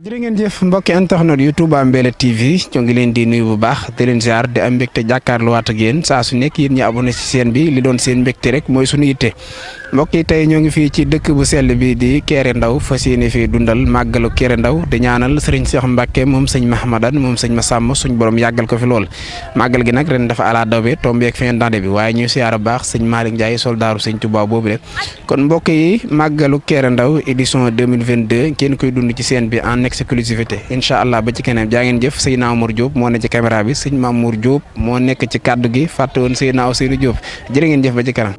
jërë ngeen jëf mbokki internet yu Touba Mbella TV ñoo ngi leen di nuyu bu baax di leen ziar di am mbégte jàkkaarloowaat ak yéen saa su nekk yéen ñi abonné ci chaîne bi li doon seen mbégte rek mooy suñu yitte mbokk yi tey ñoo ngi fii ci dëkk bu sell bi di Kéré Ndaw fas yéene fii dundal màggalu Kéré Ndaw di ñaanal sëriñ Cheikh Mbacke moom sëñ Mahamadan moom sëñ Massamba suñ borom yàggal ko fi lool màggal gi nag ren dafa ala dawbe tombeek fin d'année bi waaye ñuy siyaar bu baax sëñ Malick Ndiaye soldaaru sëñ Touba boobu rek kon mbokk yi màggalu Kéré Ndaw édition 2022 ngeen koy dund ci chaîne bi en exclusivité incha allah ba ci keneen jaa ngeen jëf Seydina Oumar Diop moo nekk ci caméra bi sëñ Mamour Diop moo nekk ci kaddu gi fàtte woon Seydina Ousseynou Diop jërë ngeen jëf ba ci kanam.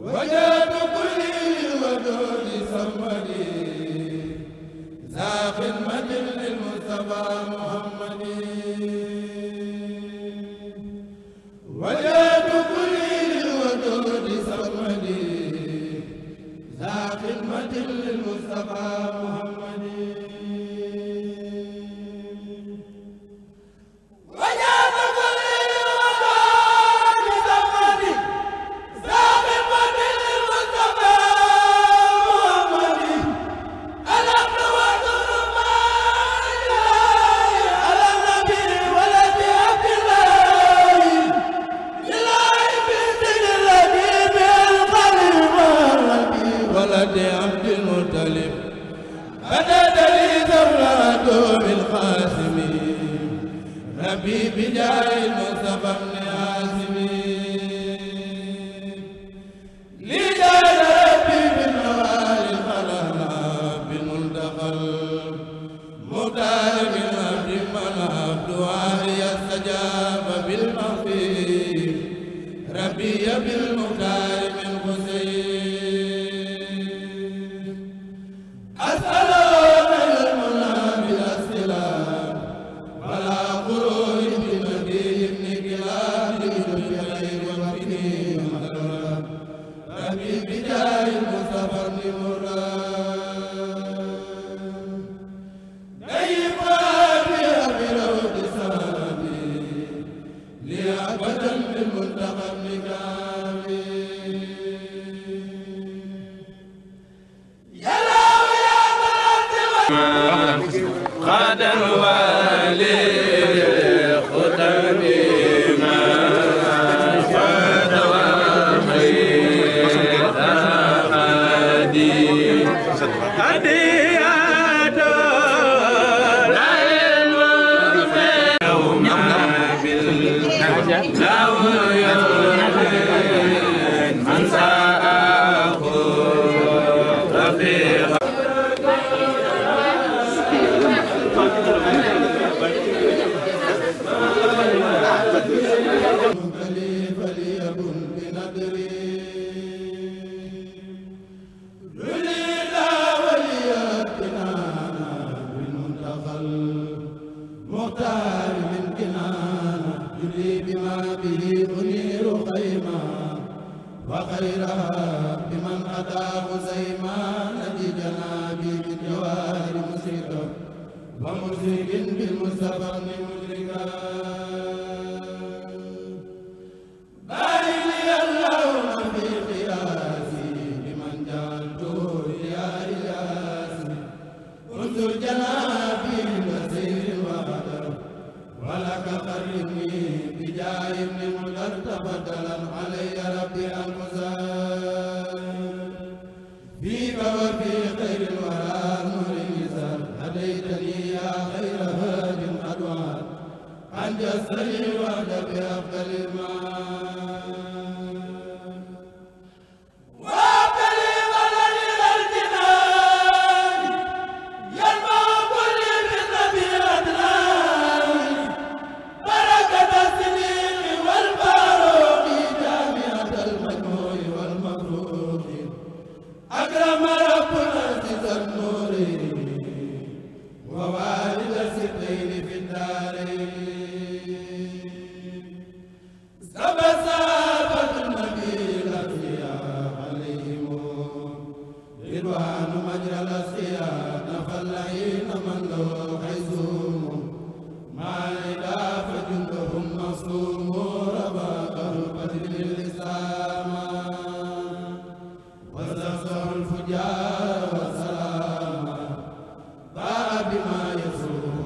بما يسوع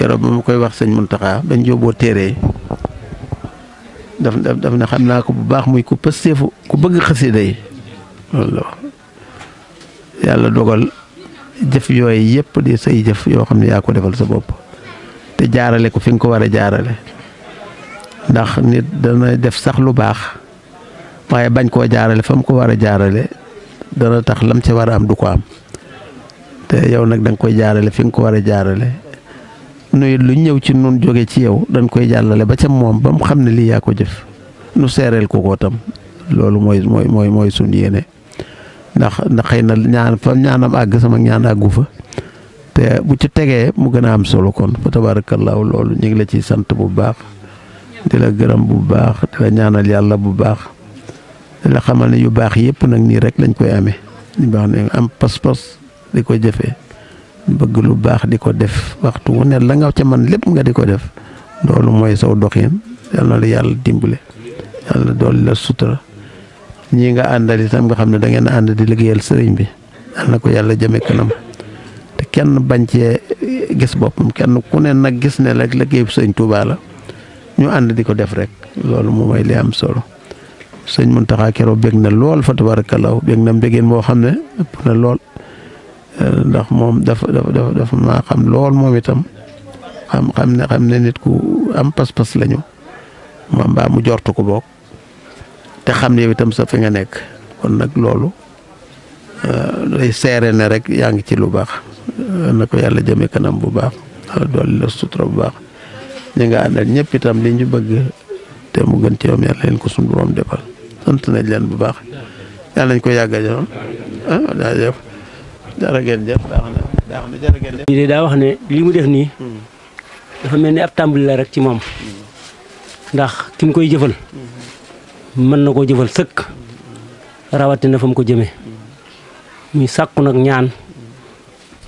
keroog ba ma koy wax sëñ Muntaxa bañ jóoboo téere daf ne xam naa ko bu baax muy ku pësteefu ku bëgg xasida yi loolu yàlla dogal jëf yooyu yëpp di say jëf yoo xam ne yaa ko defal sa bopp te jaarale ko fi nga ko war a jaarale ndax nit dana def sax lu baax waaye bañ koo jaarale fa mu ko war a jaarale dana tax lam ci war a am du ko am te yow nag da nga koy jaarale fi nga ko war a jaarale nuyu lu ñëw ci nun jóge ci yow dañ koy jàllale ba ca moom ba mu xam ne lii yaa ko jëf nu seereel ko tam loolu mooy suñ yéene ndax xëy na ñaanam àgg sama ñaan àggu fa te bu ci tegee mu gën a am solo kon fa tabaarakallaahu loolu ñu ngi la ciy sant bu baax di la gërëm bu baax di la ñaanal yàlla bu baax di la xamal ne yu baax yëpp nag nii rek lañ koy amee ñu baax ne am pas-pas di ko jëfee bëgg lu baax di ko def waxtu wu ne la nga ca man lépp nga di ko def loolu mooy saw doxin yal na la yàlla dimbale yàlla dool la sutura ñii nga àndal itam nga xam ne da ngeen ànd di liggéeyal sëriñ bi yal na ko yàlla jëme kanam te kenn bañ cee gis boppam kenn ku ne nag gis ne rek liggéey bu sëñ Tuubaa la ñu ànd di ko def rek loolu moom mooy li am solo sëñ Muntaxa keroog bég na lool fa tabaarakallaahu bég na mbégeen boo xam ne ëpp na lool ndax moom dafa maa xam lool moom itam xam ne nit ku am pas-pas lañu moom mbaa mu jortu ko boog te xam ne yow itam sa fi nga nekk kon nag loolu day seere ne rek yaa ngi ci lu baax na ko yàlla jëme kanam bu baax wala dolli la sutura bu baax ñi nga àndal ñëpp itam li ñu bëgg te mu gën ci yoom yàlla leen ko suñu borom defal sant nañ leen bu baax yàlla nañ ko yàgga joon jaajëf jërë ngeen jëf baax na jërë ngeen jëf. daa wax ne lii mu def nii dafa mel ni ab tàmbali la rek ci moom ndax ki mu koy jëfal mën na koo jëfal sëkk rawatina fa mu ko jëmee muy sàkku nag ñaan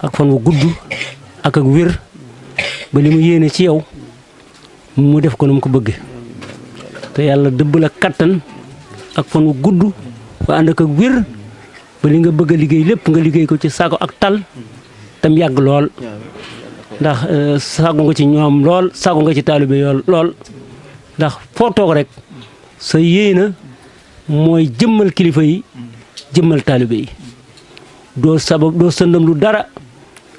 ak fan wu gudd ak wér ba li mu yéene ci yow mu def ko nu mu ko bëgge te yàlla dëbb la kattan ak fan wu gudd ba ànd ak wér ba li nga bëgg a liggéey lépp nga liggéey ko ci saako ak tal tam yàgg lool ndax saako nga ci ñoom lool saako nga ci taalibe yool lool ndax foo toog rek sa yéena mooy jëmmal kilifa yi jëmmal taalibe yi doo sabab doo sëndam lu dara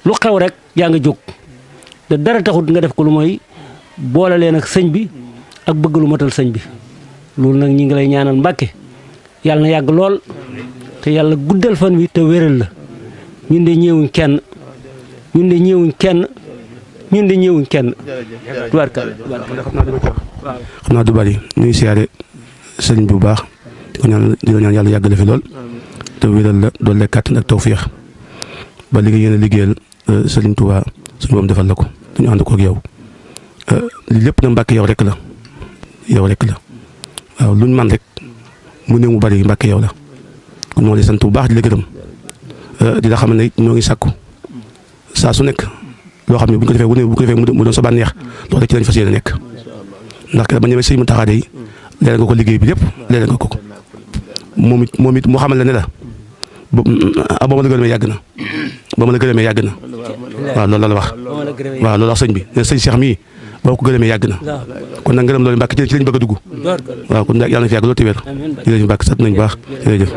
lu xew rek yaa nga jóg te dara taxut nga def ko lu mooy boole leen ak sëñ bi ak bëgg lu matal sëñ bi loolu nag ñi ngi lay ñaanal Mbàkke yàlla na yàgg lool te yàlla guddal fan wi te wéral la ñun de ñëwuñ kenn ñun de ñëwuñ kenn ñun de ñëwuñ kenn tubaarkalla xam naa du bari ñu ngi siyaare sëriñ bu baax di la ñaan yàlla yàggale fi lool te wéral la doon la kàttan ak tawféex ba li nga yéen a liggéeyal sëriñ Tuubaa suñu boom defal la ko dañu ànd ko ak yow li lépp na Mbàkke yow rek la waaw luñ man rek mu ne mu bari Mbàkke yow la kon ñoo ngi sant bu baax di la gërëm di la xam ne ñoo ngi sàkku saa su nekk loo xam ne bu ñu ko defee mu doon sa bànneex loolu rek ci lañ fas yéene nekk ndax ba ñëwee sëñ Muntaxa yi leeral nga ko liggéey bi lépp leeral nga ko moom it mu xamal la ne la ba ma la gërëmee yàgg na waaw loolu la wax waaw loolu wax sëñ bi ne sëñ Cheikh mii boo ko gërëmee yàgg na kon nag ngërëm loolu Mbàkke ci lañ bëgg a dugg waaw kon yàlla na fi yàgg loolu téwéer jërëjëf Mbàkke sant nañu baax jërëjëf.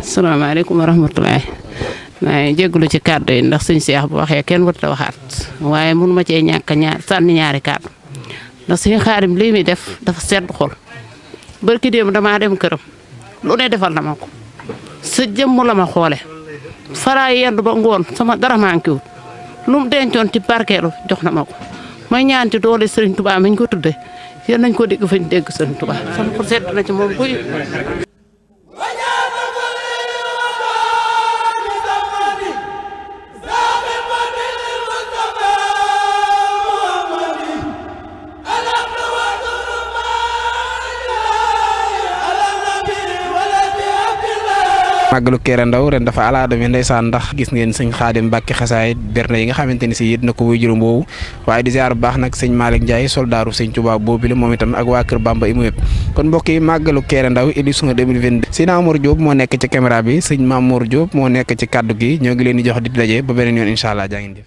asalaamaaleykum wa rahmatulahi maa ngi jégalu ci kàddu yi ndax sëñ Cheikh bu waxee kenn warut a waxaat waaye mënu ma cee ñàkk sànni ñaari kàddu ndax sëñ Xaadim lii muy def dafa sedd xol barki démb damaa dem këram lu ne defal na ma ko sa jëmm la ma xoole faraa yendu ba ngoon sama dara manqué wut lu mu dencoon ci barkeelu jox na ma ko may ñaan ci doole Sëriñ Tuubaa mi ñu ko tudde yéen nañ ko dégg fañ dégg Sëriñ Tuubaa sama xol sedd na ci moom guy màggalu Kéré Ndaw ren dafa alaada mi ndeysaan ndax gis ngeen sëñ Xaadim Mbàkke xasaay berne yi nga xamante ni si yit na ko wuy juróom boobu waaye di ziar bu baax nag sëñ Malick Ndiaye soldaaru sëñ Touba boobu la moom itam ak waa kër Bamba imu yëpp kon mbokk yi màggalu Kéré Ndaw édition 2022 sëñ Amour Diop moo nekk ci caméra bi sëñ Mamour Diop moo nekk ci kaddu gi ñoo ngi leen di jox di daje ba beneen yoon incha allah jaa ngeen jëf